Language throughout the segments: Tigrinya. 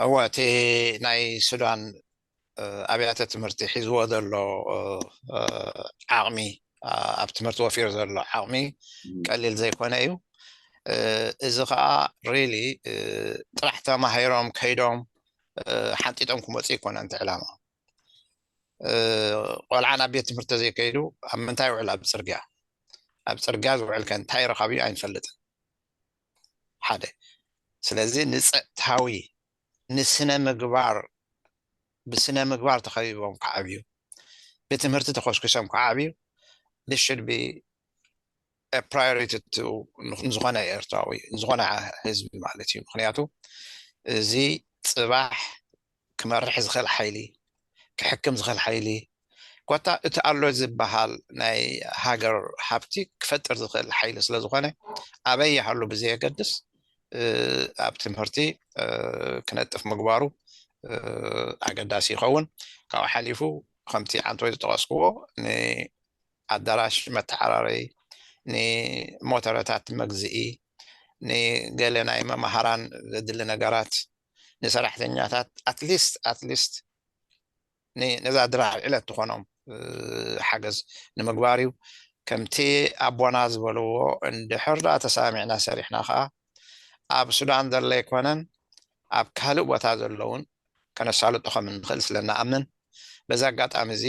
እወ፣ እቲ ናይ ሱዳን ኣብያተ ትምህርቲ ሒዝዎ ዘሎ ዓቕሚ፣ ኣብ ትምህርቲ ወፊሩ ዘሎ ዓቕሚ ቀሊል ዘይኮነ እዩ። እዚ ከዓ ሪሊ ጥራሕ ተማሂሮም ከይዶም ሓንጢጦም ክመፁ ይኮነ እንተ ዕላማ። ቆልዓ ናብ ቤት ትምህርቲ ዘይከይዱ ኣብ ምንታይ ይውዕል? ኣብ ፅርግያ። ኣብ ፅርግያ ዝውዕል ከ እንታይ ረኻቢ? ኣይንፈልጥን። ሓደ። ስለዚ ንፀጥታዊ፣ ንስነ ምግባር፣ ብስነ ምግባር ተኸቢቦም ክዓብዩ፣ ብትምህርቲ ተኾስኩሶም ክዓብዩ፣ this should be a priority to ንዝኾነ ኤርትራዊ፣ ንዝኾነ ህዝቢ ማለት እዩ። ምክንያቱ እዚ ፅባሕ ክመርሕ ዝኽእል ሓይሊ፣ ክሕክም ዝኽእል ሓይሊ፣ ኮታ እቲ ኣሎ ዝበሃል ናይ ሃገር ሃብቲ ክፈጥር ዝኽእል ሓይሊ ስለ ዝኾነ፣ ኣበይ ይሃሉ ብዘየገድስ ኣብ ትምህርቲ ክነጥፍ ምግባሩ ኣገዳሲ ይኸውን። ካብኡ ሓሊፉ ከምቲ ዓንቶይ ዝጠቐስክዎ ንኣዳራሽ መተዓራረይ፣ ንሞተረታት መግዝኢ፣ ንገለ ናይ መማሃራን ዘድሊ ነገራት፣ ንሰራሕተኛታት ኣትሊስት ኣትሊስት ነዛ ድራር ዕለት ትኾኖም ሓገዝ ንምግባር እዩ። ከምቲ ኣቦና ዝበልዎ እንድሕር ደኣ ተሳሚዕና ሰሪሕና ከዓ ኣብ ሱዳን ዘሎ ኣይኮነን ኣብ ካልእ ቦታ ዘለውን ከነሳልጦ ከም እንኽእል ስለ ንኣምን በዚ ኣጋጣሚ እዚ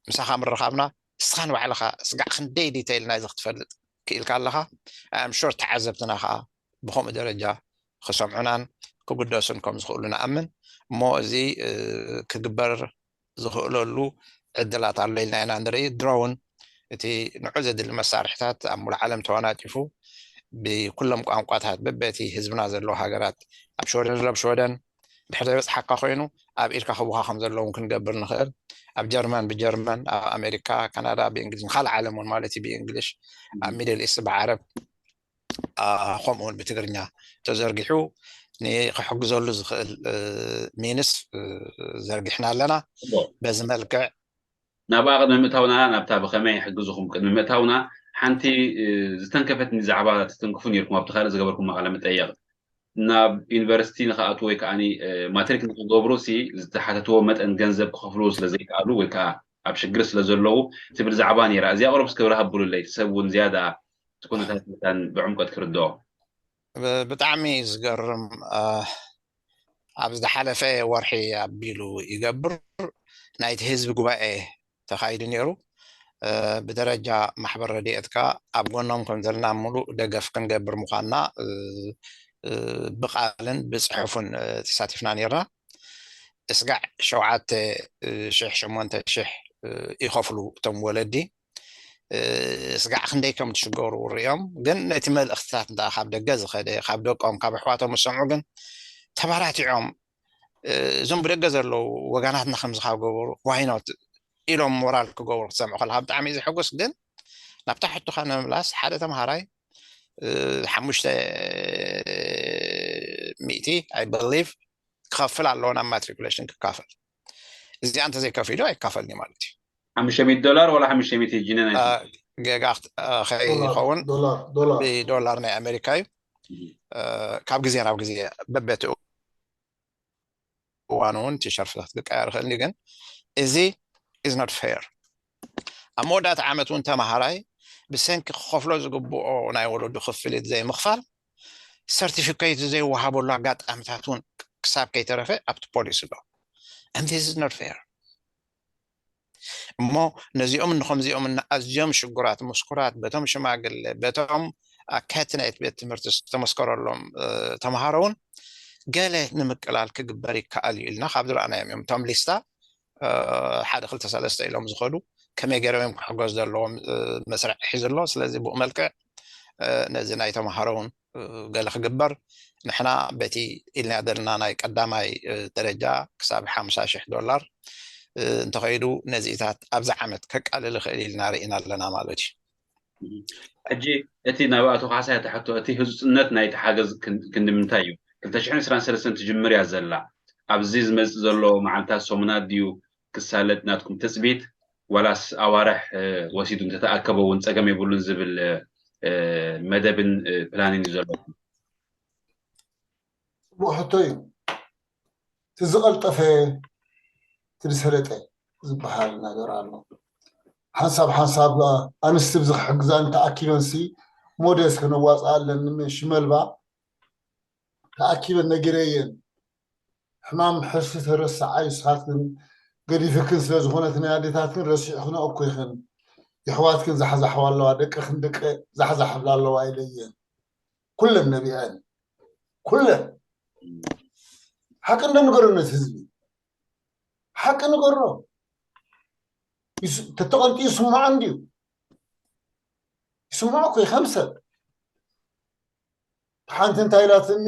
ምሳኻ ምርኻብና እስኻ ንባዕልኻ ስጋዕ ክንደይ ዲተይል ናይዚ ክትፈልጥ ክኢልካ ኣለኻ። ኣም ሹር ተዓዘብትና ከዓ ብከምኡ ደረጃ ክሰምዑናን ክግደሱን ከም ዝኽእሉ ንኣምን። እሞ እዚ ክግበር ዝኽእለሉ ዕድላት ኣሎ ኢልና ኢና ንርኢ። ድሮ እውን እቲ ንዑ ዘድሊ መሳርሕታት ኣብ ሙሉእ ዓለም ተወናጭፉ ብኩሎም ቋንቋታት በበቲ ህዝብና ዘለዎ ሃገራት ኣብ ሽወደን ዘሎ ኣብ ሽወደን ድሕር ዘይበፅሓካ ኮይኑ ኣብ ኢድካ ክቡካ ከም ዘለውን ክንገብር ንኽእል። ኣብ ጀርመን ብጀርመን፣ ኣብ ኣሜሪካ፣ ካናዳ ብእንግሊዝ፣ ንካልእ ዓለም እውን ማለት እዩ ብእንግሊሽ፣ ኣብ ሚድል ኢስት ብዓረብ ከምኡ እውን ብትግርኛ ተዘርጊሑ ንክሕግዘሉ ዝኽእል ሚንስ ዘርጊሕና ኣለና። በዚ መልክዕ ናብኣ ቅድሚ ምእታውና ናብታ ብኸመይ ይሕግዝኹም ቅድሚ ምእታውና ሓንቲ ዝተንከፈትኒ ዛዕባ ትትንክፉ ነይርኩም ኣብቲ ካልእ ዝገበርኩም ቃለ መጠየቕ ናብ ዩኒቨርሲቲ ንክኣትዉ ወይ ከዓ ማትሪክ ንክገብሩ ሲ ዝተሓተትዎ መጠን ገንዘብ ክኸፍሉ ስለዘይከኣሉ ወይ ከዓ ኣብ ሽግር ስለዘለዉ ትብል ዛዕባ ነይራ። እዚኣ ቁሩብ እስኪ ብርሃ ብሉለይ፣ እቲ ሰብ እውን ዝያዳ እቲ ኩነታት መታን ብዕምቀት ክርድኦ። ብጣዕሚ እዩ ዝገርም። ኣብ ዝሓለፈ ወርሒ ኣቢሉ ይገብር ናይቲ ህዝቢ ጉባኤ ተኻይዱ ነይሩ። ብደረጃ ማሕበር ረድኤት ከኣ ኣብ ጎኖም ከም ዘለና ምሉእ ደገፍ ክንገብር ምዃንና ብቓልን ብፅሑፍን ተሳቲፍና ነይርና። እስጋዕ ሸውዓተ ሽሕ ሸሞንተ ሽሕ ይኸፍሉ እቶም ወለዲ። እስጋዕ ክንደይ ከም ትሽገሩ ሪኦም ግን ነቲ መልእኽትታት እንዳ ካብ ደገ ዝኸደ ካብ ደቆም ካብ ኣሕዋቶም ዝሰምዑ ግን ተባራቲዖም እዞም ብደገ ዘለዉ ወጋናትና ከምዚ ካብ ገበሩ ዋይኖት ኢሎም ሞራል ክገብሩ ክትሰምዑ ከለካ ብጣዕሚ እዩ ዘሐጉስ። ግን ናብታ ሕቶኻ ንምምላስ ሓደ ተምሃራይ ሓሙሽተ ሚእቲ I believe ክኸፍል ኣለዎ ናብ ማትሪኩሌሽን ክካፈል። እዚኣ እንተዘይከፊሉ ኣይካፈልኒ ማለት እዩ። ሓሙሽተ ሚእቲ ዶላር ዋላ ሓሙሽተ ሚእቲ ጅነ ናይ ጌጋ ከይኸውን ብዶላር ናይ ኣሜሪካ እዩ። ካብ ግዜ ናብ ግዜ በበቲ እዋን እውን እቲ ሸርፍታት ክቀያር ይኽእል እዩ። ግን እዚ is not fair። ኣብ መወዳእታ ዓመት እውን ተምሃራይ ብሰንኪ ክኸፍሎ ዝግብኦ ናይ ወለዱ ክፍሊት ዘይምኽፋል ሰርቲፊኬት ዘይወሃበሉ ኣጋጣሚታት እውን ክሳብ ከይተረፈ ኣብቲ ፖሊሲ ኣሎ። And this is not fair። እሞ ነዚኦም ንከምዚኦም ኣዝዮም ሽጉራት ምስኩራት በቶም ሽማግለ በቶም ኣካየድቲ ናይቲ ቤት ትምህርቲ ዝተመስከረሎም ተምሃሮ እውን ገለ ንምቅላል ክግበር ይከኣል እዩ ኢልና ካብ ዝረኣናዮም እዮም እቶም ሊስታ ሓደ ክልተ ሰለስተ ኢሎም ዝኸዱ ከመይ ገይሮም እዮም ክሕገዝ ዘለዎም መስርዕ ሒዙ ኣሎ። ስለዚ ብኡ መልክዕ ነዚ ናይ ተምሃሮ እውን ገለ ክግበር፣ ንሕና በቲ ኢልና ዘለና ናይ ቀዳማይ ደረጃ ክሳብ ሓምሳ ሽሕ ዶላር እንተኸይዱ ነዚኢታት ኣብዚ ዓመት ከቃልል ይኽእል ኢልና ርኢና ኣለና ማለት እዩ። ሕጂ እቲ ናብ ኣቶ ካሕሳይ ተሕቶ እቲ ህፁፅነት ናይቲ ሓገዝ ክንዲ ምንታይ እዩ? ክልተ ሽሕን ዕስራን ሰለስተን ትጅምር እያ ዘላ። ኣብዚ ዝመፅእ ዘሎ መዓልታት ሰሙናት ድዩ ክሳለጥ ናትኩም ትፅቢት፣ ዋላስ ኣዋርሕ ወሲዱ እንተተኣከበ እውን ፀገም የብሉን ዝብል መደብን ፕላንን እዩ ዘለኩም? ፅቡቅ ሕቶ እዩ። እቲ ዝቐልጠፈ እቲ ዝሰለጠ ዝበሃል ነገር ኣሎ። ሓንሳብ ሓንሳብ ኣንስቲ ብዚ ክሕግዛን ተኣኪበንሲ ሞዴስ ከነዋፅኣለን ሽመልባ ተኣኪበን ነጊረየን። ሕማም ሕርሲ ተረስዓዩ ንስኻትክን ገዲፍክን ስለ ዝኾነት ናይ ኣዴታትክን ረሲዕክንኦ እኮ ኢኽን። የሕዋትክን ዛሕዛሕዋ ኣለዋ፣ ደቅኽን ደቂ ዛሕዛሕ ብላ ኣለዋ ኢለየን። ኩለን ነቢዐን። ኩለን ሓቂ እንዶ ንገሮ ነቲ ህዝቢ ሓቂ ንገሮ። ተተቐንጢ ይስምዖ እንድዩ ይስምዖ እኮ ከም ሰብ። ሓንቲ እንታይ ኢላትኒ፣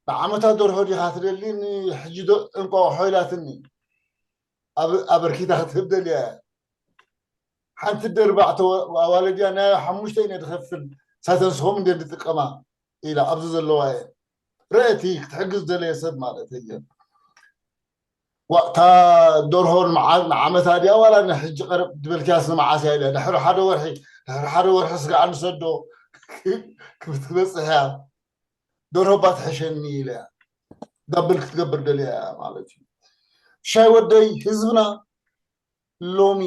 ንዓመታ ደርሆ ዲኻ ትደሊ ንሕጂ ዶ እንቋቑሖ ኢላትኒ። ኣበርኪታ ክትህብ ደልያ እያ። ሓንቲ ደርባዕተ ኣዋለድያ ናይ ሓሙሽተ ኢነ ድኸፍል ሳተንስኹም እንደ ድጥቀማ ኢላ ኣብዚ ዘለዋ እየ ረእቲ ክትሕግዝ ደለየ ሰብ ማለት እየ። ዋእታ ደርሆ ንዓመታ ድያ ዋላ ንሕጂ ቀረብ ዝበልክያስ ንመዓስ እያ ኢለ ድሕሪ ሓደ ወርሒ ድሕሪ ሓደ ወርሒ ስጋዕ ንሰዶ ክትበፅሕ እያ። ደርሆ ባ ትሕሸኒ ኢለ እያ ዳብል ክትገብር ደልያ እያ ማለት እዩ። ሻይ ወደይ ህዝብና ሎሚ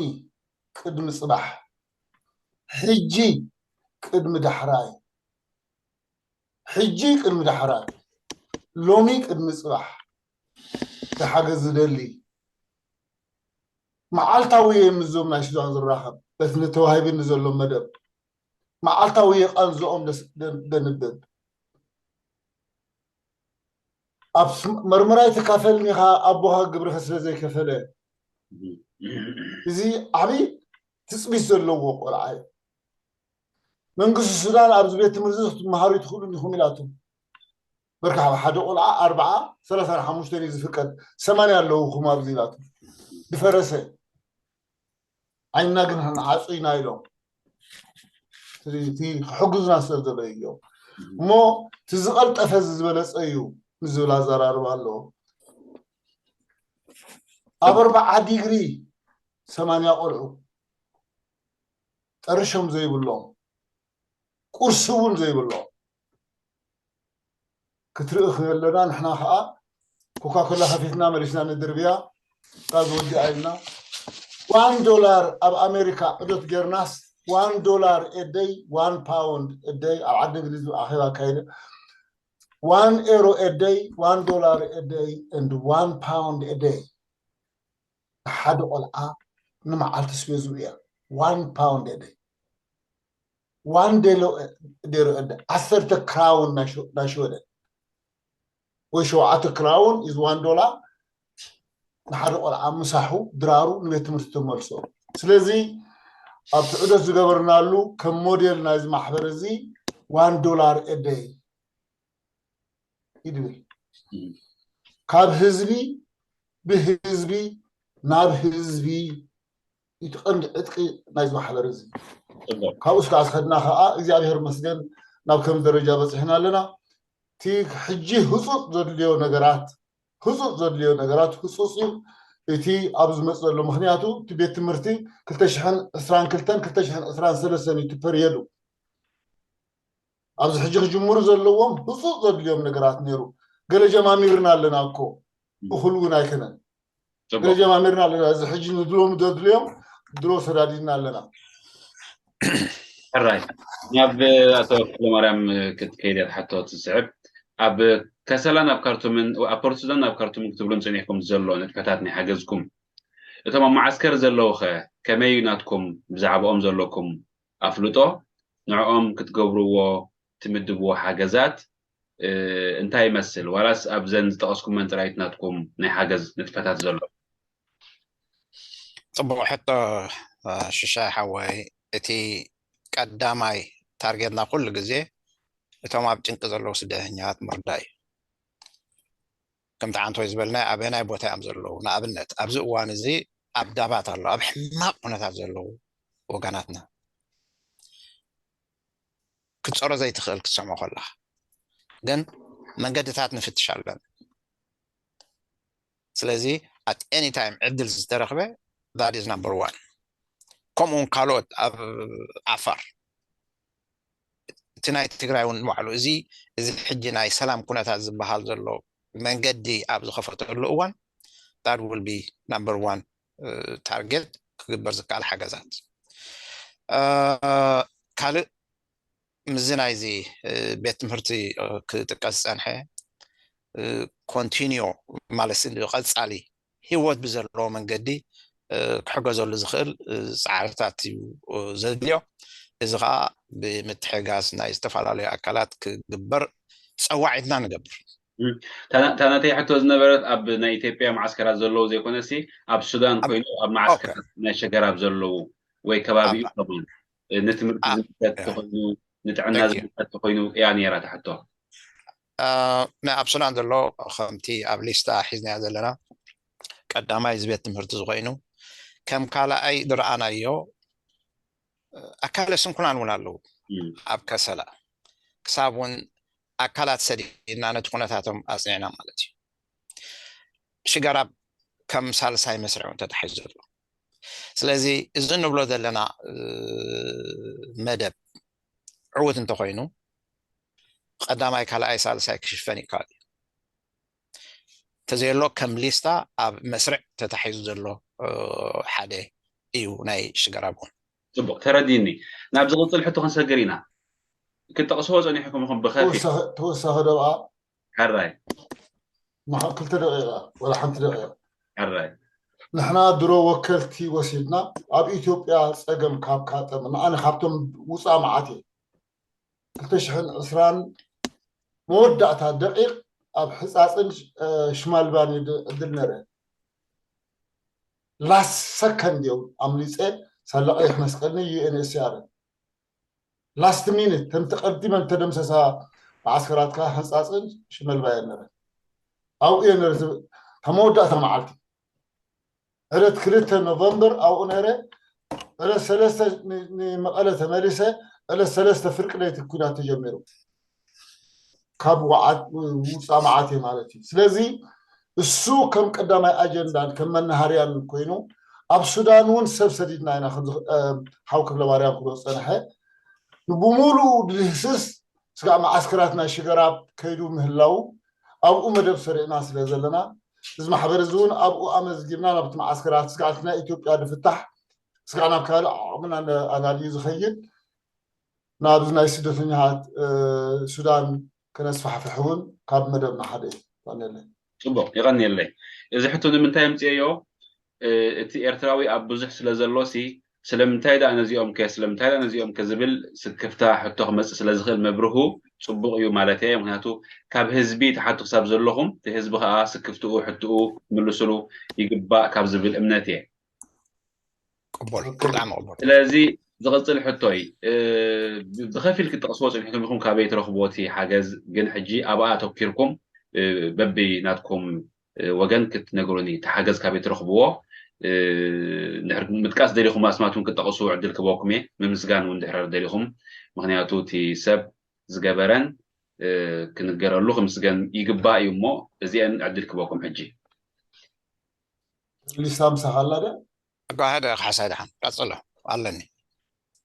ቅድሚ ፅባሕ ሕጂ ቅድሚ ዳሕራይ ሕጂ ቅድሚ ዳሕራይ ሎሚ ቅድሚ ፅባሕ ሓገዝ ዝደሊ መዓልታዊ እየ ምስዞም ናይ ሱዳን ዝራኸብ በቲ ተዋሂብኒ ዘሎ መደብ መዓልታዊ እየ ቃንዝኦም ደንብብ ኣብ መርምራይ ትካፈል ኒኻ ኣቦኻ ግብርኸ ስለ ዘይከፈለ እዚ ዓብዪ ትፅቢት ዘለዎ ቆልዓ እዩ። መንግስቲ ሱዳን ኣብዚ ቤት ትምህርቲ ክትመሃሩ ትኽእሉ ኢኹም ኢላቶም። በርካ ሓደ ቆልዓ ኣርብዓ ሰላሳን ሓሙሽተን እዩ ዝፍቀድ ሰማንያ ኣለውኹም ኣብዚ ኢላቶም። ዝፈረሰ ዓይንና ግን ዓፁ ኢና ኢሎም ክሕግዙና ስለ ዘለዩ እዮም እሞ እቲ ዝቐልጠፈ ዝበለፀ እዩ ንዝብል ኣዘራርባ ኣለዎ። ኣብ ኣርባዓ ዲግሪ ሰማንያ ቆልዑ ጠርሾም ዘይብሎም ቁርሲ እውን ዘይብሎም ክትርኢ ከለና ንሕና ከዓ ኮካኮላ ከፊትና መሊስና ንድርብያ ጋዝ ወዲኣ ኢልና ዋን ዶላር ኣብ ኣሜሪካ ዕዶት ጌርናስ ዋን ዶላር ኤደይ ዋን ፓውንድ ኤደይ ኣብ ዓዲ እንግሊዝ ኣኼባ ኣካይደ ዋን ኤሮ ኤደይ ዋን ዶላር ኤደይ and one pound a day ሓደ ቆልዓ ንመዓልቲ ስቤዙ እያ ዋን ፓውንድ ኤደይ ዋን ዴሎ ዴሮ ኤደ ዓሰርተ ክራውን ናይ ሽወደን ወይ ሸውዓተ ክራውን is one dollar ንሓደ ቆልዓ ምሳሑ ድራሩ ንቤት ትምህርቲ ተመልሶ ስለዚ ኣብቲ ዑደት ዝገበርናሉ ከም ሞዴል ናይዚ ማሕበር እዚ ዋን ዶላር ኤደይ ይድብል ካብ ህዝቢ ብህዝቢ ናብ ህዝቢ እቲ ቀንዲ ዕጥቂ ናይዚ ማሕበር እዚ ካብኡ ስካዕ ዝኸድና ከዓ እግዚኣብሔር መስገን ናብ ከም ደረጃ በፂሕና ኣለና እቲ ሕጂ ህፁፅ ዘድልዮ ነገራት ህፁፅ ዘድልዮ ነገራት ህፁፅ እዩ እቲ ኣብ ዝመፅ ዘሎ ምክንያቱ እቲ ቤት ትምህርቲ ክልተ ሽሕን ዕስራን ክልተን ክልተ ሽሕን ዕስራን ሰለስተን እዩ እቲ ፐርየዱ ኣብዚ ሕጂ ክጅምሩ ዘለዎም ህፁፅ ዘድልዮም ነገራት ነይሩ ገለ ጀማሚርና ኣለና እኮ እኹል እውን ኣይኮነን ገለ ጀማሚርና ኣለና እዚ ሕጂ ንድሎም ዘድልዮም ድሮ ሰዳዲድና ኣለና ሕራይ ናብ ኣቶ ክፍለማርያም ክትከይድ እያ ትሓቶ ትስዕብ ኣብ ከሰላን ኣብ ካርቱምን ኣብ ፖርት ሱዳን ኣብ ካርቱምን ክትብሉን ፀኒሕኩም ዘሎ ንጥፈታት ናይ ሓገዝኩም እቶም ኣብ መዓስከር ዘለዉ ኸ ከመይ ናትኩም ብዛዕባኦም ዘለኩም ኣፍልጦ ንዕኦም ክትገብርዎ ትምድብዎ ሓገዛት እንታይ ይመስል ዋላስ ኣብዘን ዝጠቐስኩመን ጥራይት ናትኩም ናይ ሓገዝ ንጥፈታት ዘሎ ጽቡቕ ሕቶ። ሽሻይ ሓወይ፣ እቲ ቀዳማይ ታርጌትና ኩሉ ግዜ እቶም ኣብ ጭንቂ ዘለዉ ስደተኛታት ምርዳእ እዩ። ከምቲ ዓንቶይ ዝበልናዮ ኣበናይ ቦታ እዮም ዘለዉ? ንኣብነት ኣብዚ እዋን እዚ ኣብ ዳባት ኣሎ፣ ኣብ ሕማቕ ኩነታት ዘለዉ ወገናትና፣ ክትጸሮ ዘይትኽእል ክትሰምዖ ከለኻ፣ ግን መንገድታት ንፍትሽ ኣለና። ስለዚ at any time ዕድል ዝተረኽበ that is number one። ከምኡ እውን ካልኦት ኣብ ዓፋር፣ እቲ ናይ ትግራይ እውን ባዕሉ እዚ እዚ ሕጂ ናይ ሰላም ኩነታት ዝበሃል ዘሎ መንገዲ ኣብ ዝኸፈተሉ እዋን that will be number one ታርጌት ክግበር ዝከኣል ሓገዛት። ካልእ ምዚ ናይዚ ቤት ትምህርቲ ክጥቀስ ዝፀንሐ ኮንቲኒዮ ማለት ቀፃሊ ህይወት ብዘለዎ መንገዲ ክሕገዘሉ ዝኽእል ፃዕርታት እዩ ዘድልዮ። እዚ ከዓ ብምትሕጋዝ ናይ ዝተፈላለዩ ኣካላት ክግበር ፀዋዒትና ንገብር። ታናተይ ሕቶ ዝነበረት ኣብ ናይ ኢትዮጵያ ማዓስከራት ዘለዉ ዘይኮነሲ ኣብ ሱዳን ኮይኑ ኣብ ማዓስከራት ናይ ሸገራብ ዘለዉ ወይ ከባቢኡ ከማን ንትምህርቲ ዝምልከት ተኮይኑ ንጥዕና ዝምልከት ተኮይኑ እያ ነይራ ትሕቶ። ናይ ኣብ ሱዳን ዘሎ ከምቲ ኣብ ሊስታ ሒዝናዮ ዘለና ቀዳማይ እዚ ቤት ትምህርቲ ዝኾይኑ ከም ካልኣይ ዝረኣናዮ ኣካለ ስንኩላን እውን ኣለዉ ኣብ ከሰላ ክሳብ እውን ኣካላት ሰዲድና ነቲ ኩነታቶም ኣፅኒዕና ማለት እዩ። ሽገራብ ከም ሳልሳይ መስርዕ እውን ተታሒዙ ዘሎ። ስለዚ እዚ እንብሎ ዘለና መደብ ዕውት እንተኮይኑ ቀዳማይ ካልኣይ ሳልሳይ ክሽፈን ይከኣል እዩ። እንተዘየሎ ከም ሊስታ ኣብ መስርዕ ተታሒዙ ዘሎ ሓደ እዩ ናይ ሽገራብ እውን። ፅቡቅ ተረዲኒ። ናብ ዝቕፅል ሕቶ ክንሰግር ኢና። ክጠቕስዎ ፀኒሕኩም ኢኹም ብኸፊል። ተወሳኺ ደብኣ ሕራይ ክልተ ደቂቃ ወላ ሓንቲ ደቂቃ ሕራይ ንሕና ድሮ ወከልቲ ወሲድና ኣብ ኢትዮጵያ ፀገም ካብ ካጠመና ኣነ ካብቶም ውፃእ መዓት እየ ክልተ ሽሕን ዕስራን መወዳእታ ደቂቕ ኣብ ሕፃፅን ሽማልባን ዕድል ነረ last second እዮም ኣምሊፀ ሳላ ቀይሕ መስቀልን UNHCR last minute ተምቲ ቀዲመን ተደምሰሳ መዓስከራትካ ሕፃፅን ሽመልባየን ነረ ኣብኡ እየ ነረ ተመወዳእታ መዓልቲ ዕለት ክልተ ኖቨምበር ኣብኡ ነረ ዕለት ሰለስተ ንመቐለ ተመሊሰ ዕለት ሰለስተ ፍርቂ ለይቲ ኩናት ተጀሚሩ ካብ ውፃእ መዓት እየ ማለት እዩ ስለዚ እሱ ከም ቀዳማይ ኣጀንዳን ከም መናሃርያን ኮይኑ ኣብ ሱዳን እውን ሰብ ሰዲድና ኢና ሓው ክፍለ ማርያም ክብሎ ዝፀንሐ ብሙሉኡ ድህስስ ስጋዕ መዓስከራት ናይ ሽገራብ ከይዱ ምህላው ኣብኡ መደብ ሰሪዕና ስለ ዘለና እዚ ማሕበር እዚ እውን ኣብኡ ኣመዝጊብና ናብቲ መዓስከራት ስጋዕ ናይ ኢትዮጵያ ድፍታሕ ስጋዕ ናብ ካልእ ዓቕምና ኣላልዩ ዝኸይድ ናብዚ ናይ ስደተኛታት ሱዳን ከነስፋሕፍሕ እውን ካብ መደብና ሓደ እዩ። የቐንየለይ። ፅቡቕ የቐንየለይ። እዚ ሕቶ ንምንታይ ኣምፅኤዮ? እቲ ኤርትራዊ ኣብ ብዙሕ ስለ ዘሎ ሲ ስለምንታይ ደኣ ነዚኦም ከ ስለምንታይ ደኣ ነዚኦም ከ ዝብል ስክፍታ ሕቶ ክመፅእ ስለ ዝኽእል ምብርሁ ፅቡቕ እዩ ማለት እየ። ምክንያቱ ካብ ህዝቢ ትሓቱ ክሳብ ዘለኹም እቲ ህዝቢ ከዓ ስክፍትኡ ሕትኡ ክትምልስሉ ይግባእ ካብ ዝብል እምነት እየ። ቅቡል ብጣዕሚ ቅቡል። ስለዚ ዝቕፅል ሕቶይ ብኸፊል ክትጠቕስዎ ፅኒሕኩም ኢኹም ካበይ ትረኽብዎ እቲ ሓገዝ ግን ሕጂ ኣብኣ ኣተኪርኩም በቢ ናትኩም ወገን ክትነግሩኒ እቲ ሓገዝ ካበይ ትረኽብዎ ምጥቃስ ደሊኹም ኣስማት እውን ክትጠቕሱ ዕድል ክበኩም እየ ምምስጋን እውን ድሕረር ደሊኹም ምክንያቱ እቲ ሰብ ዝገበረን ክንገረሉ ክምስገን ይግባእ እዩ እሞ እዚአን ዕድል ክበኩም ሕጂ ሊሳ ምሳኻ ኣላ ደ ጓሃደ ካሕሳይ ደሓን ቀፅሎ ኣለኒ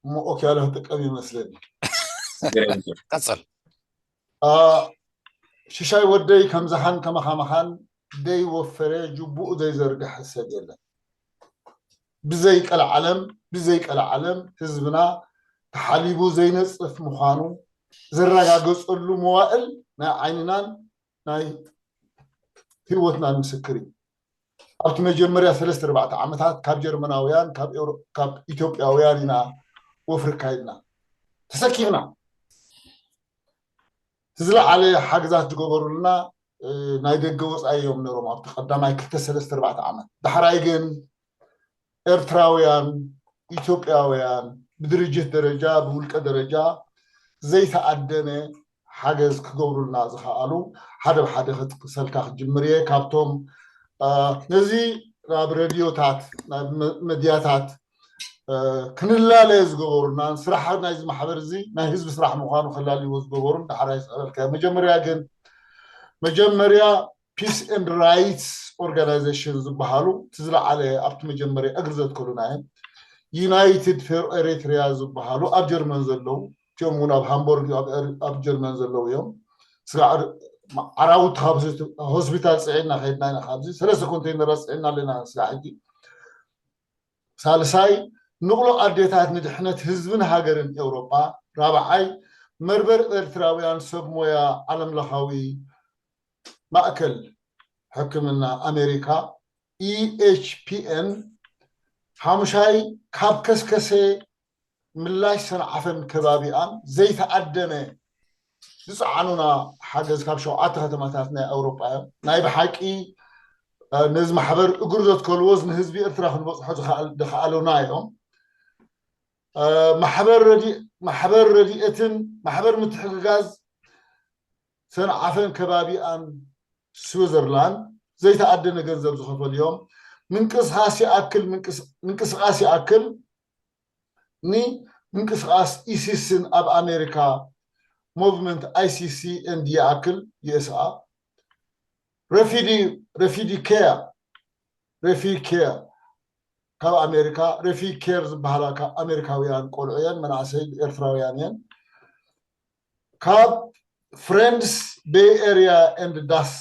እሞ ኦኬ ያለ ክጥቀም ይመስለኒ ቀፅል ሽሻይ ወደይ ከምዝሓን ከመኻመኻን ደይ ወፈረ ጅቡኡ ዘይዘርግሐ ሰብ የለን ብዘይ ቀልዓለም ብዘይ ቀልዓለም ህዝብና ተሓሊቡ ዘይነፅፍ ምዃኑ ዘረጋገፀሉ መዋእል ናይ ዓይንናን ናይ ህይወትናን ምስክር እዩ ኣብቲ መጀመርያ ሰለስተ ኣርባዕተ ዓመታት ካብ ጀርመናውያን ካብ ኢትዮጵያውያን ኢና ወፍሪ ካይድና ተሰኪፍና ዝለዓለ ሓግዛት ዝገበሩልና ናይ ደገ ወፃኢ እዮም ነሮም ኣብቲ ቀዳማይ ክልተ ሰለስተ ኣርባዕተ ዓመት ዳሕራይ ግን ኤርትራውያን፣ ኢትዮጵያውያን ብድርጅት ደረጃ፣ ብውልቀ ደረጃ ዘይተኣደነ ሓገዝ ክገብሩልና ዝኸኣሉ ሓደ ብሓደ ክጥቅሰልካ ክጅምር እየ። ካብቶም ነዚ ናብ ሬድዮታት፣ ናብ መድያታት ክንላለ ዝገበሩና፣ ስራሕ ናይዚ ማሕበር እዚ፣ ናይ ህዝቢ ስራሕ ምዃኑ ከላልይዎ ዝገበሩን ዳሕራይ ዝቐበልካ። መጀመርያ ግን መጀመርያ ፒስ ኤንድ ራይትስ ኦርጋናይዜሽን ዝበሃሉ እቲ ዝለዓለ ኣብቲ መጀመርያ እግሪ ዘትከሉና እዮም። ዩናይትድ ፎር ኤሪትሪያ ዝበሃሉ ኣብ ጀርመን ዘለዉ፣ እቲኦም እውን ኣብ ሃምቦርግ ኣብ ጀርመን ዘለዉ እዮም። ስጋዕ ዓራውቲ ካብ ሆስፒታል ፅዒና ከይድና ኢና። ካብዚ ሰለስተ ኮንቴይነራት ፅዒና ኣለና ስጋዕ ሕጂ። ሳልሳይ ንቕሎ ኣዴታት ንድሕነት ህዝብን ሃገርን ኤውሮጳ። ራብዓይ መርበብ ኤርትራውያን ሰብ ሞያ ዓለም ለኻዊ ማእከል ሕክምና ኣሜሪካ ኢኤችፒኤን። ሓሙሻይ ካብ ከስከሰ ምላሽ ሰንዓፈን ከባቢኣን ዘይተኣደነ ዝፀዓኑና ሓገዝ ካብ ሸውዓተ ከተማታት ናይ ኣውሮጳ እዮም። ናይ ብሓቂ ነዚ ማሕበር እግሩ ዘትከልዎስ ንህዝቢ ኤርትራ ክንበፅሖ ዝኸኣልናዮም። ማሕበር ረድኤትን ማሕበር ምትሕግጋዝ ሰንዓፈን ከባቢኣን ስዊዘርላንድ ዘይተኣደነ ገንዘብ ዝኸፈሉ እዮም። ምንቅስቃስ ይኣክል ምንቅስቃስ ይኣክል ን ምንቅስቃስ ኢሲስን ኣብ ኣሜሪካ ሞቭመንት ኣይሲሲ ኤንድ ይኣክል ዩኤስኣ። ረፊዲ ኬር ረፊ ኬር ካብ ኣሜሪካ፣ ረፊ ኬር ዝበሃላ ኣሜሪካውያን ቆልዑ እየን፣ መናእሰይ ኤርትራውያን እየን። ካብ ፍሬንድስ ቤይ ኤሪያ ኤንድ ዳስ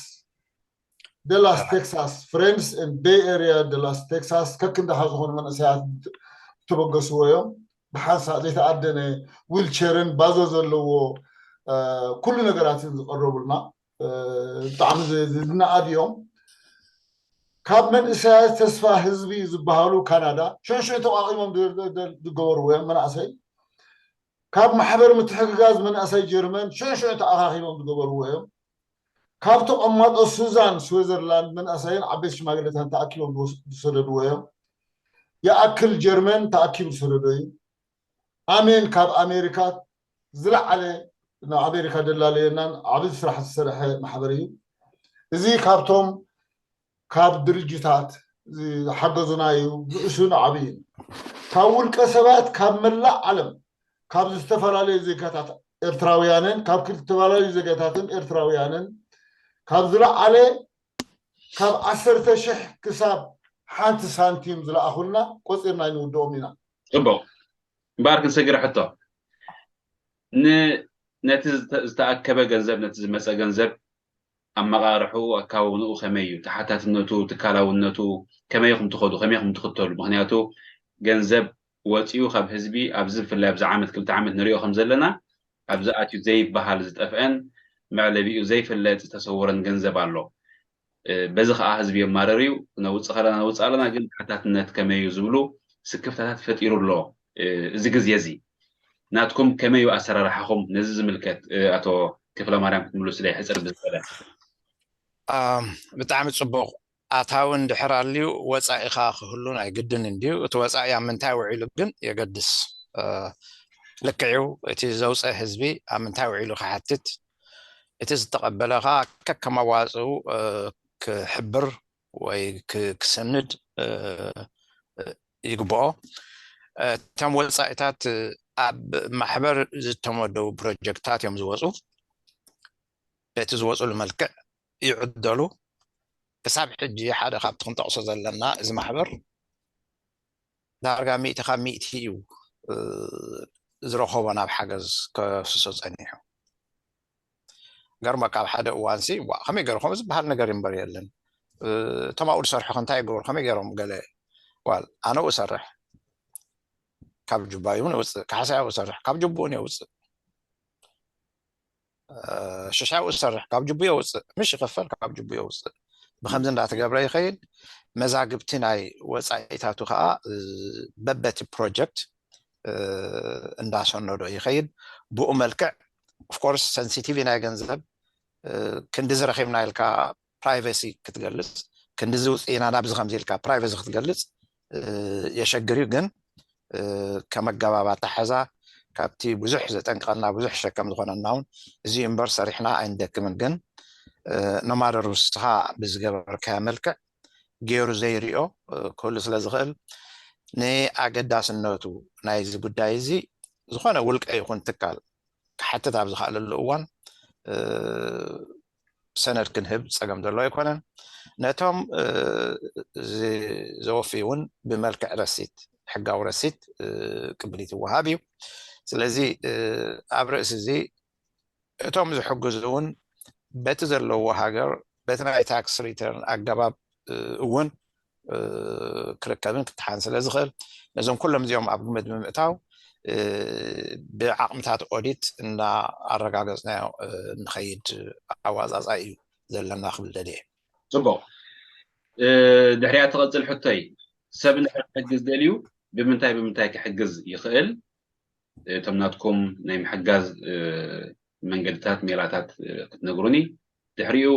ደላስ ቴክሳስ፣ ፍሬንድስ ኤንድ ቤይ ኤሪያ ደላስ ቴክሳስ ከክንዳኻ ዝኾኑ መንእሰያት ዝተበገስዎ እዮም። ብሓንሳእ ዘይተኣደነ ዊልቸርን ባዞ ዘለዎ ኩሉ ነገራትን ዝቀረቡልና ብጣዕሚ ዝናኣድ እዮም። ካብ መንእሰያት ተስፋ ህዝቢ ዝበሃሉ ካናዳ ሸንሸ ተቋቂሞም ዝገበርዎ እዮም መናእሰይ። ካብ ማሕበር ምትሕግጋዝ መናእሰይ ጀርመን ሸንሸ ተኣኻኺቦም ዝገበርዎ እዮም። ካብ ተቐማጦ ሱዛን ስዊዘርላንድ መናእሰይን ዓበይቲ ሽማግሌታትን ተኣኪቦም ዝሰደድዎ እዮም። ይኣክል ጀርመን ተኣኪቡ ዝሰደዶ እዩ። ኣሜን ካብ ኣሜሪካ ዝለዓለ ንኣሜሪካ ደላለየናን ዓብዪ ስራሕ ዝሰርሐ ማሕበር እዩ። እዚ ካብቶም ካብ ድርጅታት ዝሓገዙና እዩ፣ ንእሹን ዓብይን። ካብ ውልቀ ሰባት ካብ መላእ ዓለም ካብ ዝተፈላለዩ ዜጋታት ኤርትራውያንን ካብ ዝተፈላለዩ ዜጋታትን ኤርትራውያንን ካብ ዝለዓለ ካብ ዓሰርተ ሽሕ ክሳብ ሓንቲ ሳንቲም ዝለኣኹልና ቆፂርና ኣይንውድኦም ኢና። ፅቡቕ። እምበኣር ክንሰግር ሕቶ ነቲ ዝተኣከበ ገንዘብ ነቲ ዝመፀ ገንዘብ ኣመቓርሕኡ ኣካውንኡ ከመይ እዩ? ተሓታትነቱ ትካላውነቱ ከመይ ኢኹም ትኸዱ ከመይ ኢኹም ትኽተሉ? ምክንያቱ ገንዘብ ወፂኡ ካብ ህዝቢ ኣብዚ ብፍላይ ኣብዚ ዓመት ክልተ ዓመት ንሪኦ ከም ዘለና ኣብዚ ኣትዩ ዘይበሃል ዝጠፍአን መዕለቢኡ ዘይፍለጥ ዝተሰወረን ገንዘብ ኣሎ። በዚ ከዓ ህዝቢ የማረር እዩ። ክነውፅእ ከለና ነውፅእ ኣለና፣ ግን ተሓታትነት ከመይ እዩ ዝብሉ ስክፍታታት ፈጢሩ ኣሎ። እዚ ግዜ እዚ ናትኩም ከመይ እዩ ኣሰራርሓኹም ነዚ ዝምልከት? ኣቶ ክፍለ ማርያም ክትምልሱ ዶ ይሕፅር ብዝበለ ብጣዕሚ ፅቡቕ። ኣታዊ እንድሕር ኣልዩ ወፃኢ ከዓ ክህሉ ናይ ግድን እንድዩ። እቲ ወፃኢ ኣብ ምንታይ ውዒሉ ግን የገድስ። ልክዕ እዩ፣ እቲ ዘውፀ ህዝቢ ኣብ ምንታይ ውዒሉ ክሓትት፣ እቲ ዝተቐበለ ከዓ ከከም ኣዋፅኡ ክሕብር ወይ ክሰንድ ይግብኦ። እቶም ወፃኢታት ኣብ ማሕበር ዝተመደቡ ፕሮጀክትታት እዮም ዝወፁ። በቲ ዝወፅሉ መልክዕ ይዕደሉ። ክሳብ ሕጂ ሓደ ካብቲ ክንጠቕሶ ዘለና እዚ ማሕበር ዳርጋ ሚእቲ ካብ ሚእቲ እዩ ዝረኸቦ ናብ ሓገዝ ከፍስሶ ፀኒሑ። ገርመካ ኣብ ሓደ እዋንሲ ዋ ከመይ ገይሩ ከምኡ ዝበሃል ነገር እምበር የለን። እቶም ኣብኡ ዝሰርሑ ከ እንታይ ይገብሩ ከመይ ገይሮም ገለ ጓል ኣነ እሰርሕ ካብ ጁባይ እውን የውፅእ ካሕሳይ ኣብኡ ይሰርሕ ካብ ጁብኡ እውን የውፅእ ሽሻይ ኣብኡ ዝሰርሕ ካብ ጅቡ የውፅእ ምሽ ይኽፈል ካብ ጅቡ የውፅእ ብከምዚ እንዳተገብረ ይኸይድ መዛግብቲ ናይ ወፃኢታቱ ከዓ በበቲ ፕሮጀክት እንዳሰነዶ ይኸይድ ብኡ መልክዕ ኦፍኮርስ ሰንሲቲቪ ናይ ገንዘብ ክንዲ ዝረኺብና ኢልካ ፕራይቬሲ ክትገልፅ ክንዲ ዝውፅኢና ናብዚ ከምዚ ኢልካ ፕራይቬሲ ክትገልፅ የሸግር እዩ። ግን ከም ኣገባብ ኣተሓሕዛ ካብቲ ብዙሕ ዘጠንቀቐና ብዙሕ ሸከም ዝኾነና እውን እዚ እምበር ሰሪሕና ኣይንደክምን። ግን ኖማደር ውስኻ ብዝገበርካዮ መልክዕ ገይሩ ዘይሪኦ ክህሉ ስለ ዝኽእል ንኣገዳስነቱ ናይዚ ጉዳይ እዚ ዝኾነ ውልቀ ይኹን ትካል ክሓትት ኣብ ዝኽኣለሉ እዋን ሰነድ ክንህብ ፀገም ዘሎ ኣይኮነን። ነቶም ዘወፍዩ እውን ብመልክዕ ረሲት፣ ሕጋዊ ረሲት ቅብሊት ይወሃብ እዩ። ስለዚ ኣብ ርእሲ እዚ እቶም ዝሕግዙ እውን በቲ ዘለዎ ሃገር በቲ ናይ ታክስ ሪተርን ኣገባብ እውን ክርከብን ክትሓን ስለ ዝኽእል ነዞም ኩሎም እዚኦም ኣብ ግምት ብምእታው ብዓቕምታት ኦዲት እና ኣረጋገጽናዮ ንኸይድ ኣዋጻጻ እዩ ዘለና ክብል ደልየ። ጽቡቕ። ድሕሪያ ትቐጽል ሕቶይ ሰብ እንድሕር ክሕግዝ ደልዩ ብምንታይ ብምንታይ ክሕግዝ ይኽእል? እቶም ናትኩም ናይ ምሕጋዝ መንገድታት ሜላታት ክትነግሩኒ፣ ድሕሪኡ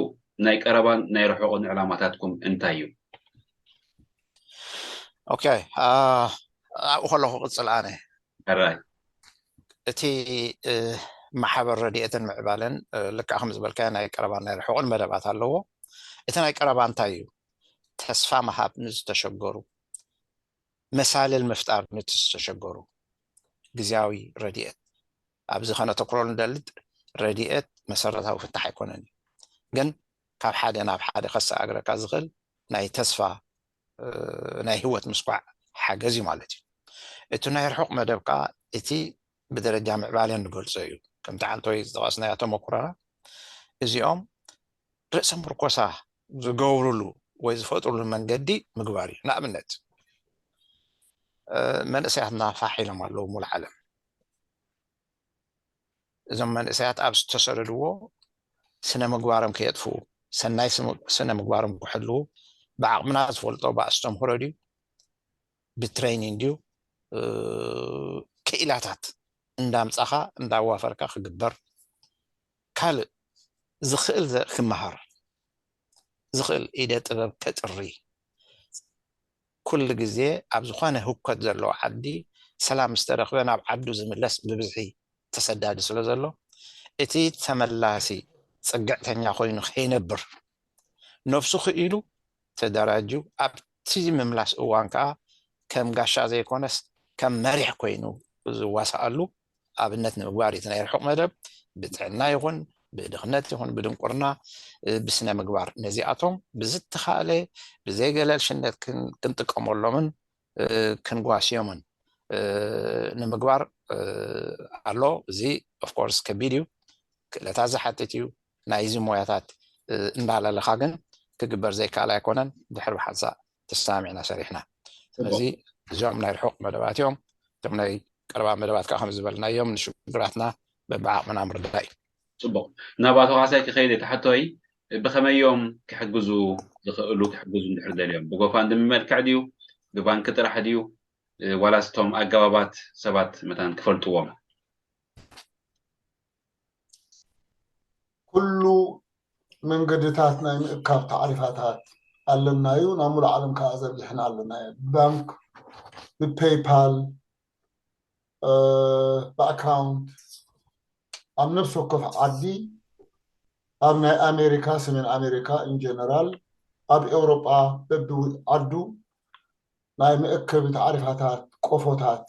ናይ ቀረባን ናይ ርሑቕን ዕላማታትኩም እንታይ እዩ? ኦኬ፣ ኣብኡ ከለኹ ቅጽል ኣነ። ሕራይ። እቲ ማሕበር ረድኤትን ምዕባለን ልክዕ ከም ዝበልካዮ ናይ ቀረባን ናይ ርሑቕን መደባት ኣለዎ። እቲ ናይ ቀረባ እንታይ እዩ? ተስፋ ምሃብ ንዝተሸገሩ፣ መሳልል ምፍጣር ነቲ ዝተሸገሩ ግዝያዊ ረድኤት ኣብዚ ከነተኩረሉ ንደሊ። ረድኤት መሰረታዊ ፍታሕ ኣይኮነን እዩ፣ ግን ካብ ሓደ ናብ ሓደ ከሰጋግረካ ዝኽእል ናይ ተስፋ ናይ ህይወት ምስኳዕ ሓገዝ እዩ ማለት እዩ። እቲ ናይ ርሑቕ መደብ ከዓ እቲ ብደረጃ ምዕባለ ንገልፆ እዩ። ከምቲ ዓንቶይ ዝጠቐስናዮ ተመኩሮና እዚኦም ርእሰ ምርኮሳ ዝገብሩሉ ወይ ዝፈጥሩሉ መንገዲ ምግባር እዩ። ንኣብነት መንእሰያትና ፋሕ ኢሎም ኣለዉ ሙሉ ዓለም። እዞም መንእሰያት ኣብ ዝተሰደድዎ ስነ ምግባሮም ከየጥፍኡ፣ ሰናይ ስነ ምግባሮም ክሕልዉ ብዓቕምና ዝፈልጦ ብኣስተምህሮ ድዩ ብትሬኒንግ ድዩ ክኢላታት እንዳምጻኻ እንዳዋፈርካ ክግበር ካልእ ዝኽእል ክመሃር ዝኽእል ኢደ ጥበብ ከጥሪ ኩሉ ግዜ ኣብ ዝኾነ ህኮት ዘለዎ ዓዲ ሰላም ዝተረኽበ ናብ ዓዱ ዝምለስ ብብዝሒ ተሰዳዲ ስለ ዘሎ እቲ ተመላሲ ጽግዕተኛ ኮይኑ ከይነብር ነብሱ ክኢሉ ተደራጅዩ ኣብቲ ምምላስ እዋን ከዓ ከም ጋሻ ዘይኮነስ ከም መሪሕ ኮይኑ ዝዋሳኣሉ ኣብነት ንምግባር እዩ። ናይ ርሑቕ መደብ ብጥዕና ይኹን ብድኽነት ይኹን ብድንቁርና ብስነ ምግባር ነዚኣቶም ብዝተኻእለ ብዘይገለልሽነት ክንጥቀመሎምን ክንጓስዮምን ንምግባር ኣሎ። እዚ ኦፍኮርስ ከቢድ እዩ፣ ክእለታት ዝሓትት እዩ። ናይዚ ሞያታት እንዳለለኻ ግን ክግበር ዘይከኣል ኣይኮነን። ድሕሪ ብሓንሳእ ተሰማሚዕና ሰሪሕና። ስለዚ እዚኦም ናይ ርሑቕ መደባት እዮም። እቶም ናይ ቀረባ መደባት ከዓ ከም ዝበልናዮም ንሽግራትና በብዓቕምና ምርዳእ እዩ። ፅቡቕ። ናብ ኣቶ ካሳይ ክኸይድ እየ። ተሓቶይ ብኸመይ እዮም ክሕግዙ ዝኽእሉ? ክሕግዙ እንድሕር ደልዮም ብጎፋንድሚ መልክዕ ድዩ ብባንኪ ጥራሕ ድዩ ዋላስ እቶም ኣገባባት ሰባት መታን ክፈልጥዎም? ኩሉ መንገድታት ናይ ምእካብ ታዕሪፋታት ኣለና እዩ። ናብ ሙሉእ ዓለም ከዓ ዘርጊሕና ኣለና እዩ። ብባንክ፣ ብፔይፓል፣ ብኣካውንት ኣብ ነፍሲ ወከፍ ዓዲ ኣብ ናይ ኣሜሪካ፣ ሰሜን ኣሜሪካ ኢንጀነራል ኣብ ኤውሮጳ በቢ ዓዱ ናይ መእከቢ ታዕሪፋታት ቆፎታት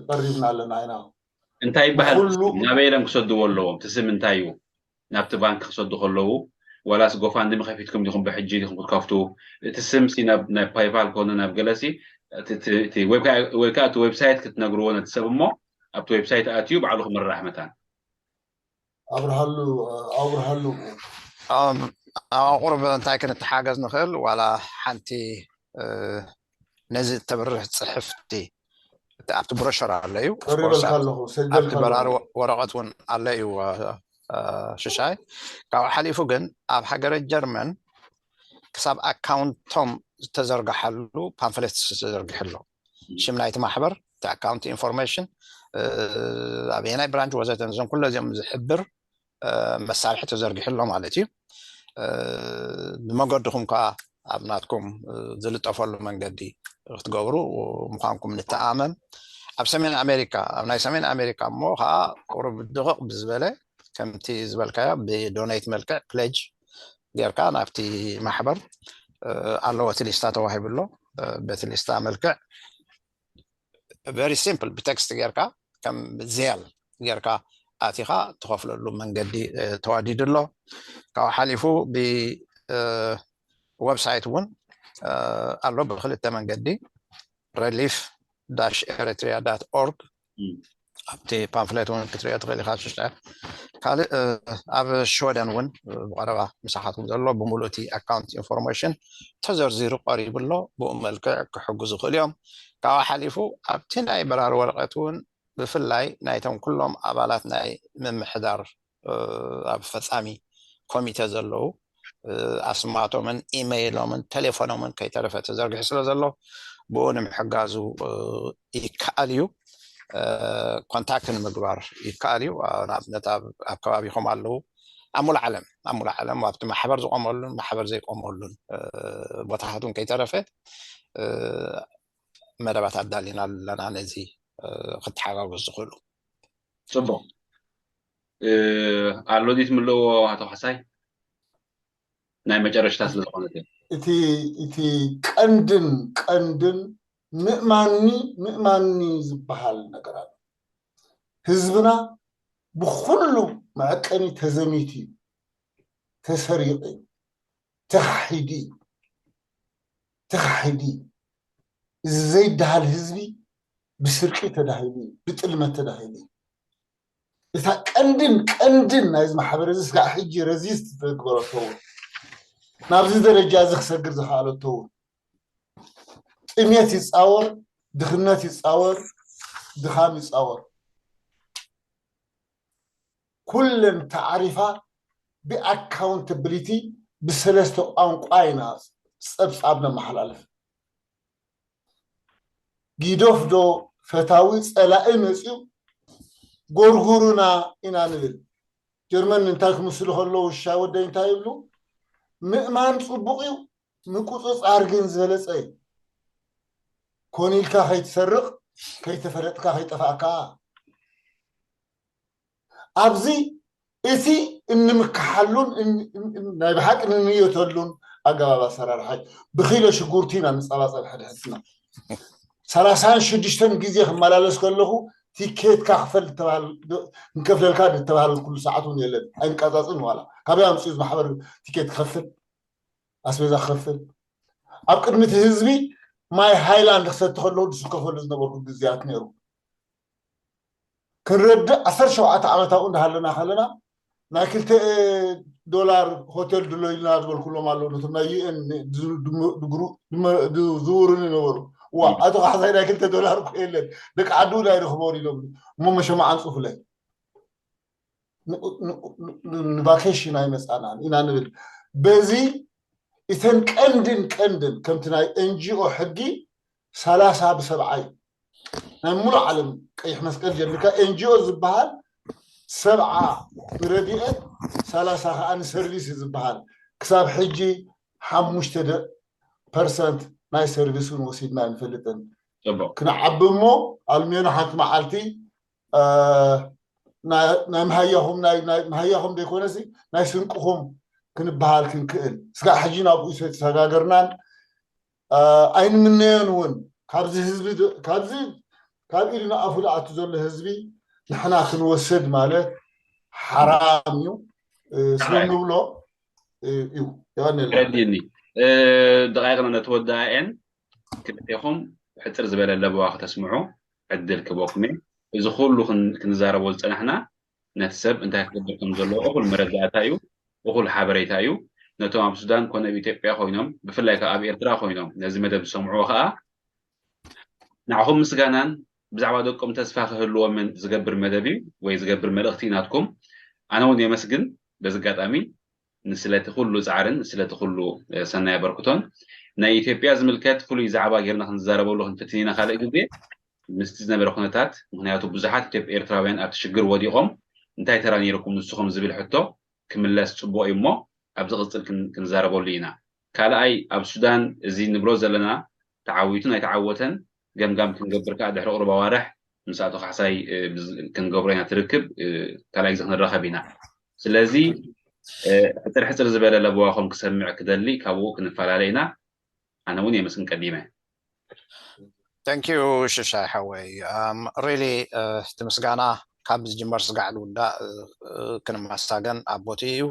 ቀሪብና ኣለና ኢና። እንታይ ይበሃል? ናበይ ኢሎም ክሰድዎ ኣለዎም? እቲ ስም እንታይ እዩ? ናብቲ ባንክ ክሰዱ ከለዉ ዋላስ ጎፋንድሚ ከፊትኩም ዲኹም ብሕጂ ዲኹም ክትከፍቱ? እቲ ስም ሲ ናብ ናይ ፓይፓል ኮነ ናብ ገለሲ ወይ ከዓ እቲ ዌብሳይት ክትነግርዎ ነቲ ሰብ እሞ ኣብቲ ዌብሳይት ኣትዩ ባዕሉ ክምራሕ መታን ኣብርሃሉ ኣብርሃሉ ኣብ ቁሩብ እንታይ ክንተሓገዝ ንኽእል ዋላ ሓንቲ ነዚ እተብርህ ፅሕፍቲ ኣብቲ ብሮሸር ኣሎ እዩ ኣብቲ በራሪ ወረቐት እውን ኣሎ እዩ ሽሻይ። ካብኡ ሓሊፉ ግን ኣብ ሃገረ ጀርመን ክሳብ ኣካውንቶም ዝተዘርግሓሉ ፓምፍሌት ተዘርጊሑ ኣሎ። ሽም ናይቲ ማሕበር እቲ ኣካውንት ኢንፎርሜሽን ኣበየናይ ብራንች ወዘተ እዞም ኩሎ እዚኦም ዝሕብር መሳርሒ ተዘርጊሑ ኣሎ ማለት እዩ። ብመገድኹም ከዓ ኣብ ናትኩም ዝልጠፈሉ መንገዲ ክትገብሩ ምዃንኩም ንተኣመን። ኣብ ሰሜን ኣሜሪካ ኣብ ናይ ሰሜን ኣሜሪካ እሞ ከዓ ቁሩብ ድቕቕ ብዝበለ ከምቲ ዝበልካዮ ብዶኔት መልክዕ ፕሌጅ ጌርካ ናብቲ ማሕበር ኣለዎ እቲ ሊስታ ተዋሂቡ ኣሎ። በቲ ሊስታ መልክዕ very simple ብቴክስት ጌርካ ከም ዜል ጌርካ ኣቲኻ ትኸፍለሉ መንገዲ ተዋዲዱ ኣሎ። ካብኡ ሓሊፉ ብወብሳይት እውን ኣሎ ብክልተ መንገዲ relief dash eritrea dot org ኣብቲ ፓምፍሌት እውን ክትሪኦ ትኽእል ኢኻ ሽሽተ። ካልእ ኣብ ሽወደን እውን ብቐረባ ምሳሓትኩም ዘሎ ብምሉእ እቲ ኣካውንት ኢንፎርሜሽን ተዘርዚሩ ቀሪቡ ኣሎ። ብኡ መልክዕ ክሕግዙ ይኽእሉ እዮም። ካብኡ ሓሊፉ ኣብቲ ናይ በራሪ ወረቐት እውን ብፍላይ ናይቶም ኩሎም ኣባላት ናይ ምምሕዳር ኣብ ፈፃሚ ኮሚተ ዘለዉ ኣስማቶምን ኢመይሎምን ቴሌፎኖምን ከይተረፈ ተዘርጊሑ ስለ ዘሎ ብኡ ንምሕጋዙ ይከኣል እዩ። ኮንታክት ንምግባር ይከኣል እዩ። ንኣብነት ኣብ ከባቢኹም ኣለዉ ኣብ ሙሉ ዓለም ኣብ ሙሉ ዓለም ኣብቲ ማሕበር ዝቆመሉን ማሕበር ዘይቆመሉን ቦታታት እውን ከይተረፈ መደባት ኣዳሊና ኣለና ነዚ ክተሓጋገዙ ዝኽእሉ። ፅቡቅ ኣሎ ድዩ ትምልእዎ ኣቶ ካሕሳይ? ናይ መጨረሽታ ስለ ዝኾነት እቲ ቀንድን ቀንድን ምእማኒ ምእማኒ ዝበሃል ነገር ኣሎ። ህዝብና ብኩሉ መዐቀኒ ተዘሚቱ እዩ፣ ተሰሪቑ እዩ፣ ተኻሒዱ እዩ፣ ተኻሒዱ እዩ። እዚ ዘይደሃል ህዝቢ ብስርቂ ተዳሂሉ እዩ፣ ብጥልመት ተዳሂሉ እዩ። እታ ቀንድን ቀንድን ናይዚ ማሕበር እዚ ስጋዕ ሕጂ ረዚስት ተግበረቶ እውን ናብዚ ደረጃ እዚ ክሰግር ዝኸኣለቶ እውን ጥሜት ይፃወር፣ ድኽነት ይፃወር፣ ድኻም ይፃወር። ኩለን ተዓሪፋ ብኣካውንታብሊቲ ብሰለስተ ቋንቋ ኢና ፀብፃብ ነመሓላልፍ። ጊዶፍ ዶ ፈታዊ ፀላኢ መፅዩ ጎርጉሩና ኢና ንብል። ጀርመን እንታይ ክምስሉ ከለዉ ውሻ ወደይ እንታይ ይብሉ? ምእማን ፅቡቕ እዩ፣ ምቁፅፃር ግን ዝበለፀ እዩ። ኮን ኢልካ ከይትሰርቕ፣ ከይተፈለጥካ ከይጠፋእካ። ኣብዚ እቲ እንምክሓሉን ናይ ብሓቂ ንንየተሉን ኣገባብ ኣሰራርሓ እዩ። ብኪሎ ሽጉርቲ ኢና ንፀባፀብ ሕድሕድና። ሰላሳን ሽዱሽተን ግዜ ክመላለስ ከለኹ ቲኬትካ ክፈል ንከፍለልካ ዝተባሃለልኩሉ ሰዓት እውን የለን። ኣይንቀፃፅን ዋላ ካበይ ኣምፅኡ እዚ ማሕበር ቲኬት ክኸፍል ኣስቤዛ ክኸፍል ኣብ ቅድሚ እቲ ህዝቢ ማይ ሃይላንድ ክሰቲ ከለኹ ዝስከፈሉ ዝነበርኩ ግዜያት ነይሩ። ክንረድእ ዓሰርተ ሸውዓተ ዓመት ኣብኡ እንዳሃለና ከለና ናይ ክልተ ዶላር ሆቴል ድሎ ኢልና ዝበልኩሎም ኣለዉ ነቶም ናይ ዩኤን ዝውርኒ ነበሩ። ዋ ኣቶ ካሕሳይ ናይ ክልተ ዶላር እኮ የለን ደቂ ዓዲ እውን ኣይረኽቦን ኢሎም እሞ መሸማዕ ኣንፅፉለይ ንቫኬሽን ኣይመፃናን ኢና ንብል። በዚ እተን ቀንድን ቀንድን ከምቲ ናይ ኤንጂኦ ሕጊ ሰላሳ ብሰብዓ እዩ። ናይ ሙሉእ ዓለም ቀይሕ መስቀል ጀሚርካ ኤንጂኦ ዝበሃል ሰብዓ ንረድኤት ሰላሳ ከዓ ንሰርቪስ እዩ ዝበሃል። ክሳብ ሕጂ ሓሙሽተ ደ- ፐርሰንት ናይ ሰርቪስ እውን ወሲድና ኣይንፈልጥን። ፅቡቅ ክንዓቢ እሞ ኣልሜኖ ሓንቲ መዓልቲ ናይ መሃያኹም ናይ መሃያኹም ዘይኮነሲ ናይ ስንቅኹም ክንበሃል ክንክእል ስጋዕ ሕጂ ናብኡ ሰይተሰጋገርናን ኣይንምነዮን እውን ካብዚ ህዝቢ ካብዚ ካብ ኢድና ኣፉ ዝኣቱ ዘሎ ህዝቢ ንሕና ክንወስድ ማለት ሓራም እዩ ስለ ንብሎ እዩ። የቐንየልና። ተረዲእኒ። ደቃይቅና ነተወድኣ እየን ክልቴኹም ሕፅር ዝበለ ለበዋ ክተስምዑ ዕድል ክህበኩም እየ። እዚ ኩሉ ክንዛረቦ ዝፀናሕና ነቲ ሰብ እንታይ ክገብር ከም ዘለዎ እኹል መረዳእታ እዩ፣ እኹል ሓበሬታ እዩ። ነቶም ኣብ ሱዳን ኮነ ኣብ ኢትዮጵያ ኮይኖም ብፍላይ ከዓ ኣብ ኤርትራ ኮይኖም ነዚ መደብ ዝሰምዕዎ ከዓ ንዓኹም ምስጋናን ብዛዕባ ደቆም ተስፋ ክህልዎምን ዝገብር መደብ እዩ ወይ ዝገብር መልእኽቲ እዩ ናትኩም። ኣነ እውን የመስግን በዚ ኣጋጣሚ ንስለቲ ኩሉ ፃዕርን ንስለቲ ኩሉ ሰናይ ኣበርክቶን። ናይ ኢትዮጵያ ዝምልከት ፍሉይ ዛዕባ ጌርና ክንዛረበሉ ክንፍትን ኢና ካልእ ግዜ። ምስቲ ዝነበረ ኩነታት ምክንያቱ ብዙሓት ኢትዮጵያ ኤርትራውያን ኣብቲ ሽግር ወዲቖም እንታይ ተራ ነይርኩም ንስኹም ዝብል ሕቶ ክምለስ ፅቡቕ እዩ እሞ ኣብ ዝቕፅል ክንዛረበሉ ኢና። ካልኣይ ኣብ ሱዳን እዚ ንብሎ ዘለና ተዓዊቱን ኣይተዓወተን ገምጋም ክንገብር ከዓ ድሕሪ ቁሩብ ኣዋርሕ ምስ ኣቶ ካሕሳይ ክንገብሮ ኢና ትርክብ ካልኣይ ግዜ ክንራኸብ ኢና። ስለዚ ሕፅር ሕፅር ዝበለ ለበዋኹም ክሰምዕ ክደሊ ካብኡ ክንፈላለ ኢና። ኣነ እውን የመስግን ቀዲመ። Thank you ሽሻይ ሓወይ። Really እቲ ምስጋና ካብ ዝጅመር ስጋዕ ዝውዳእ ክንመሳገን ኣብ ቦትኡ እዩ።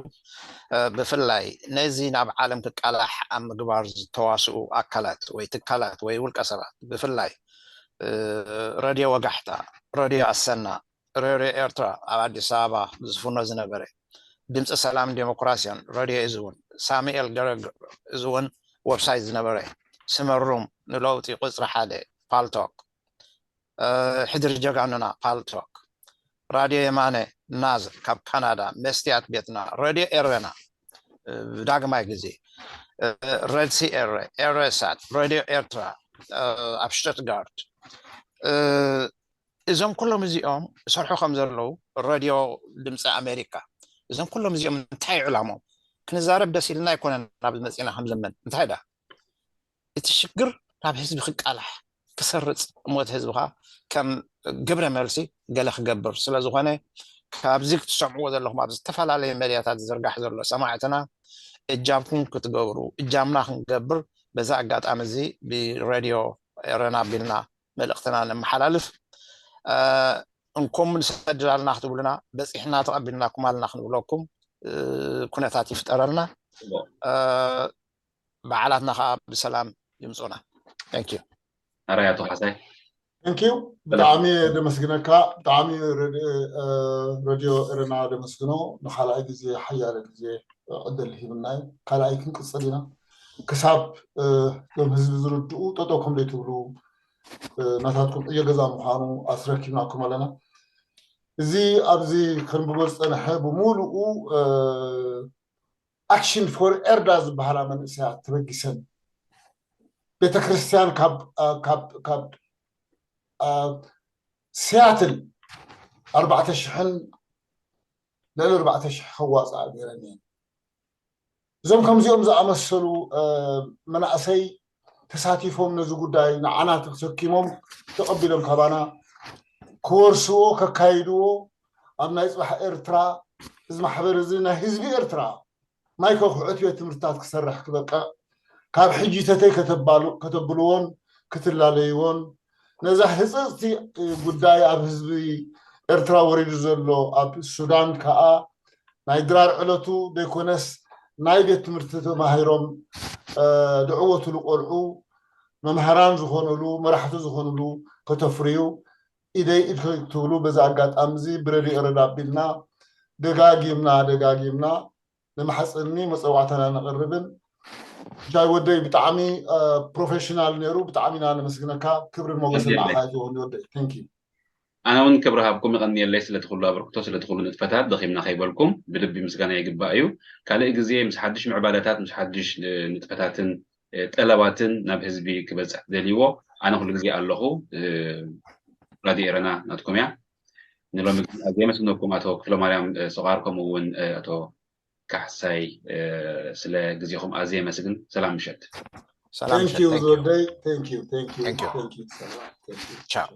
ብፍላይ ነዚ ናብ ዓለም ክቃላሕ ኣብ ምግባር ዝተዋስኡ ኣካላት ወይ ትካላት ወይ ውልቀ ሰባት ብፍላይ ረድዮ ወጋሕታ፣ ረድዮ ኣሰና፣ ረድዮ ኤርትራ ኣብ ኣዲስ ኣበባ ዝስፍኖ ዝነበረ፣ ድምፂ ሰላም ዴሞክራሲያን ረድዮ እዚ እውን ሳሙኤል ገረግር እዚ እውን ወብሳይት ዝነበረ፣ ስመሩም ንለውጢ ቁፅሪ ሓደ፣ ፓልቶክ፣ ሕድሪ ጀጋኑና ፓልቶክ፣ ራድዮ የማነ ናዝር ካብ ካናዳ፣ መስትያት ቤትና፣ ረድዮ ኤረና ብዳግማይ ግዜ፣ ረድሲ ኤረ፣ ኤረሳት፣ ረድዮ ኤርትራ ኣብ ሽቱትጋርት እዞም ኩሎም እዚኦም ይሰርሑ ከም ዘለዉ ረድዮ ድምፂ ኣሜሪካ እዞም ኩሎም እዚኦም እንታይ ዕላሞም ክንዛረብ ደስ ኢልና ኣይኮነን ናብ መፂና ከምዘመን እንታይ ዳ እቲ ሽግር ናብ ህዝቢ ክቃላሕ ክሰርፅ እሞት ህዝብካ ከም ግብረ መልሲ ገለ ክገብር ስለዝኮነ ካብዚ ክትሰምዕዎ ዘለኹም ኣብ ዝተፈላለዩ መድያታት ዝዝርጋሕ ዘሎ ሰማዕትና እጃምኩም ክትገብሩ እጃምና ክንገብር በዛ ኣጋጣሚ እዚ ብረድዮ ኤረና ኣቢልና መልእክትና ነመሓላልፍ። እንኮም ንሰድዳልና ክትብሉና በፂሕና ተቐቢልናኩም ኣልና ክንብለኩም ኩነታት ይፍጠረልና። በዓላትና ከዓ ብሰላም ይምፁና። Thank you። ኣራይ ኣቶ ካሕሳይ Thank you። ብጣዕሚ ደመስግነካ። ብጣዕሚ ረድዮ ኤረና ደመስግኖ። ንካልኣይ ግዜ ሓያለ ግዜ ዕድል ሂብናይ ካልኣይ ክንቅፅል ኢና። ክሳብ ሎም ህዝቢ ዝርድኡ ጠጠው ከም ዘይትብሉ ናታትኩም ዕዮ ገዛ ምዃኑ ኣስረኪብናኩም ኣለና። እዚ ኣብዚ ከንብቦ ዝፀንሐ ብምሉኡ ኣክሽን ፎር ኤርዳ ዝበሃላ መንእሰያት ተበጊሰን ቤተክርስትያን ካብ ሲያትል ኣርባዕተ ሽሕን ልዕሊ ኣርባዕተ ሽሕ ከዋፅኣ ገይረን እየን። እዞም ከምዚኦም ዝኣመሰሉ መናእሰይ ተሳቲፎም ነዚ ጉዳይ ንዓና ተሰኪሞም ተቐቢሎም ካባና ክወርስዎ ከካይድዎ ኣብ ናይ ፅባሕ ኤርትራ እዚ ማሕበር እዚ ናይ ህዝቢ ኤርትራ ማይ ከኹዕት ቤት ትምህርትታት ክሰርሕ ክበቅዕ ካብ ሕጂ ተተይ ከተብልዎን ክትላለይዎን ነዛ ህፅፅቲ ጉዳይ ኣብ ህዝቢ ኤርትራ ወሪዱ ዘሎ ኣብ ሱዳን ከዓ ናይ ድራር ዕለቱ ዘይኮነስ ናይ ቤት ትምህርቲ ተማሂሮም ድዕወትሉ ቆልዑ መምሃራን ዝኾኑሉ መራሕቲ ዝኾኑሉ ከተፍርዩ ኢደይ ኢድ ክትብሉ በዚ ኣጋጣሚ እዚ ብረድዮ ኤረና ኣቢልና ደጋጊምና ደጋጊምና ንማሕፀኒ መፀዋዕታና ነቕርብን ሻይ ወደይ ብጣዕሚ ፕሮፌሽናል ነይሩ። ብጣዕሚ ኢና ነመስግነካ። ክብርን ሞገስን ንዓኻ ይኹን ወደይ። Thank you። ኣነ እውን ክብሪ ሃብኩም ይቐንየለይ ስለቲ ኩሉ ኣበርክቶ ስለቲ ኩሉ ንጥፈታት ደኺምና ከይበልኩም ብልቢ ምስጋና ይግባእ እዩ። ካልእ ግዜ ምስ ሓድሽ ምዕባለታት ምስ ሓድሽ ንጥፈታትን ጠለባትን ናብ ህዝቢ ክበፅሕ ትደልይዎ ኣነ ኩሉ ግዜ ኣለኹ። ራድዮ ኤረና ናትኩም እያ። ንሎሚ ግን ኣዝየ የመስግነኩም ኣቶ ክፍለማርያም ሰቋር ከምኡ እውን ኣቶ ካሕሳይ ስለ ግዜኹም ኣዝየ የመስግን። ሰላም ምሸት። ሰላም Thank ምሸት። you Thank you። ዝወደይ። Thank you። Thank you። Thank you። Thank you። ሰላም። Thank you። ቻው።